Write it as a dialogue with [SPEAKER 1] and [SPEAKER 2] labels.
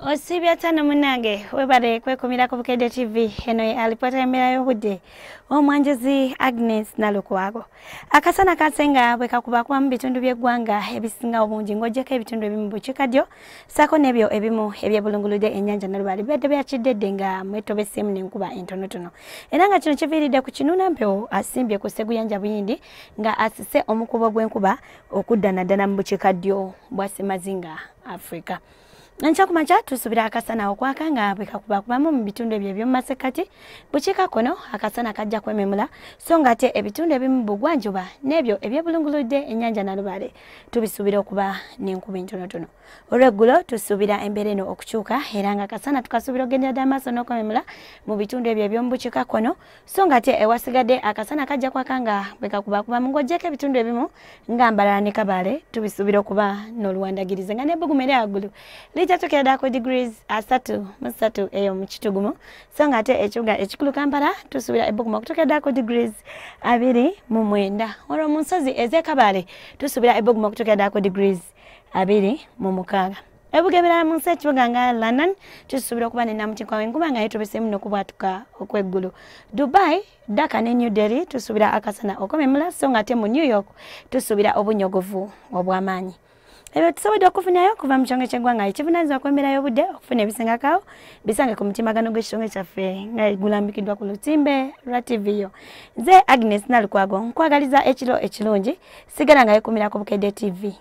[SPEAKER 1] Osiibye tano munnange, webale kwekumira ku Bukedde TV. Eno ye alipoota y'embeera y'obudde, omwanjuzi Agnes Nalukwago. Akasana kasenga bwe kakubakuba mu bitundu by'eggwanga ebisinga obungi, ng'oggyeko ebitundu ebimu bukiikaddyo ssaako n'ebyo ebimu ebyebulunguludde ennyanja Nalubaale, bibadde byakiddedde nga mwetobeseemu n'enkuba entonotono, era nga kino kiviiridde ku kinuunampewo asimbye ku Sseguyanja Buyindi nga asise omukubo gw'enkuba okudda naddala mu bukiikaddyo bwa Ssemazinga Africa. Enkya ku makya tusuubira akasana okwaka nga bwe kakubakubamu mu bitundu ebyo eby'omu masekkati. Bukiikakkono akasana kajja kwememula, so nga ate ebitundu ebimu bugwanjuba n'ebyo ebyebulunguludde ennyanja Nalubaale tubisuubira okuba n'enkuba entonotono. Olweggulo tusuubira embeera eno okukyuka, era nga akasana tukasuubira okugendera ddala maaso n'okwememula mu bitundu ebyo eby'omu bukiikakkono, so nga ate ewasigadde akasana kajja kwaka nga bwe kakubakubamu, ng'oggyeko ebitundu ebimu nga Mbarara ne Kabaale tubisuubira okuba n'oluwandagirize, nga n'ebbugumu eri waggulu litatokera ddala ku degrees 33 eyo mu kitugumu, so nga ate ekibuga ekikulu Kampala tusuubira ebbugumu okutuukira ddala ku degrees 29. Olwo mu nsozi ez'e Kabaale tusuubira ebbugumu okutuukira ddala ku degrees 26. Ebibuga ebirala mu nsi, ekibuga nga London tusuubira okuba ne namutikwa w'enkuba nga yeetobeseemu n'okubwatuka okw'eggulu. Dubai, Dhaka ne New Delhi tusuubira akasana okwememula, so nga ate mu New York tusuubira obunyogovu obw'amaanyi. Ebyo tusobodde okufunayo okuva mu kitongole ky'eggwanga ekivunaanyizibwa ku mbeera y'obudde. Okufuna ebisingakawo bisange ku mutimagano gw'ekitongole kyaffe nga gulambikiddwa ku lutimbe lwa TV yo. Nze Agnes Nalukwago nkwagaliza ekiro ekirungi, sigala nga yekumira ku Bukedde TV.